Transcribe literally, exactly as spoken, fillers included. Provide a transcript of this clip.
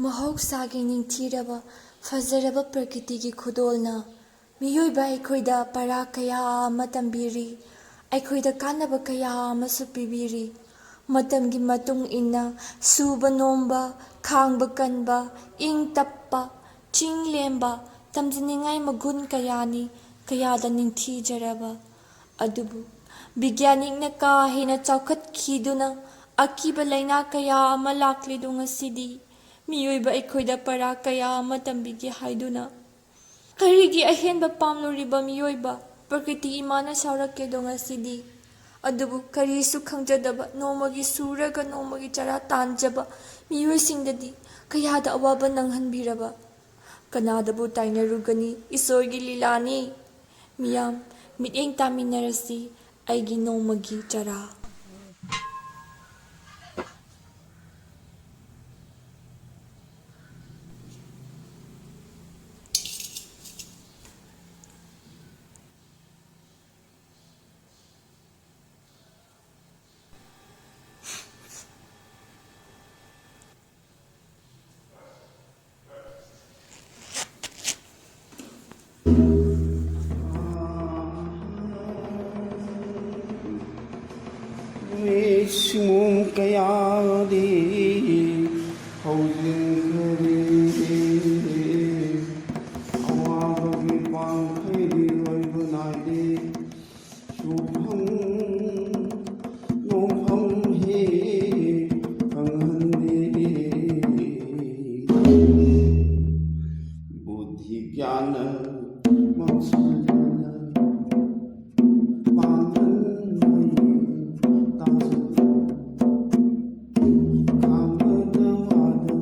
ꯃꯍꯧꯁꯥꯒꯤ ꯅꯤꯡꯊꯤꯔꯕ, ꯐꯖꯔꯕ ꯄ꯭ꯔꯀ꯭ꯔꯤꯇꯤꯒꯤ ꯈꯨꯗꯣꯜꯅ ꯃꯤꯑꯣꯏꯕ ꯑꯩꯈꯣꯏꯗ ꯄꯔꯥ ꯀꯌꯥ ꯑꯃ ꯇꯝꯕꯤꯔꯤ, ꯑꯩꯈꯣꯏꯗ ꯀꯥꯟꯅꯕ ꯀꯌꯥ ꯑꯃꯁꯨ ꯄꯤꯕꯤꯔꯤ꯫ ꯃꯇꯝꯒꯤ ꯃꯇꯨꯡ ꯏꯟꯅ ꯁꯨꯕ ꯅꯣꯝꯕ, ꯈꯥꯡꯕ ꯀꯟꯕ, ꯏꯪ ꯇꯞꯄ, ꯆꯤꯡ ꯂꯦꯝꯕ, ꯇꯝꯖꯅꯤꯡꯉꯥꯏ ꯃꯒꯨꯟ ꯀꯌꯥꯅꯤ, ꯀꯌꯥꯗ ꯅꯤꯡꯊꯤꯖꯔꯕ꯫ ꯑꯗꯨꯕꯨ ꯕꯤꯒ꯭ꯌꯥꯅꯤꯛꯅ ꯀꯥ ꯍꯦꯟꯅ ꯆꯥꯎꯈꯠꯈꯤꯗꯨꯅ ꯑꯀꯤꯕ ꯂꯥꯏꯅꯥ ꯀꯌꯥ ꯑꯃ ꯂꯥꯛꯂꯤꯗꯨ ꯉꯁꯤꯗꯤ ꯃꯤꯑꯣꯏꯕ ꯑꯩꯈꯣꯏꯗ ꯄꯔꯥ ꯀꯌꯥ ꯑꯃ ꯇꯝꯕꯤꯒꯦ ꯍꯥꯏꯗꯨꯅ꯫ ꯀꯔꯤꯒꯤ ꯑꯍꯦꯟꯕ ꯄꯥꯝꯂꯨꯔꯤꯕ ꯃꯤꯑꯣꯏꯕ? ꯄ꯭ꯔꯀ꯭ꯔꯤꯇꯤ ꯏꯃꯥꯅ ꯁꯥꯎꯔꯛꯀꯦꯗꯣ ꯉꯁꯤꯗꯤ꯫ ꯑꯗꯨꯕꯨ ꯀꯔꯤꯁꯨ ꯈꯪꯖꯗꯕ, ꯅꯣꯡꯃꯒꯤ ꯁꯨꯔꯒ ꯅꯣꯡꯃꯒꯤ ꯆꯔꯥ ꯇꯥꯟꯖꯕ ꯃꯤꯑꯣꯏꯁꯤꯡꯗꯗꯤ ꯀꯌꯥꯗ ꯑꯋꯥꯕ ꯅꯪꯍꯟꯕꯤꯔꯕ? ꯀꯅꯥꯗꯕꯨ ꯇꯥꯏꯅꯔꯨꯒꯅꯤ? ꯏꯁꯣꯔꯒꯤ ꯂꯤꯂꯥꯅꯤ꯫ ꯃꯤꯌꯥꯝ, ꯃꯤꯠꯌꯦꯡ ꯇꯥꯃꯤꯟꯅꯔꯁꯤ ꯑꯩꯒꯤ ꯅꯣꯡꯃꯒꯤ ꯆꯔꯥ꯫ ꯁꯤꯡꯃꯨꯡ ꯀꯌꯥꯗꯤ ꯍꯧꯖꯤꯟꯈꯔꯦ꯫ ꯑꯋꯥꯕꯒꯤ ꯄꯥꯡꯈꯩꯗꯤ ꯂꯣꯏꯕ ꯅꯥꯏꯗꯦ꯫ ꯁꯨꯐꯝ ꯅꯣꯝꯐꯝ ꯍꯦꯛ ꯈꯪꯍꯟꯗꯦ꯫ ꯕꯨꯗꯙꯤ ꯒ꯭ꯌꯥꯅ ꯃꯥꯡꯁꯤꯜꯂꯛꯂ ꯄꯥꯡꯒꯜ ꯃꯩ ꯇꯥꯁꯤꯜꯂꯛ ꯈꯥꯡꯕꯗ ꯋꯥꯗ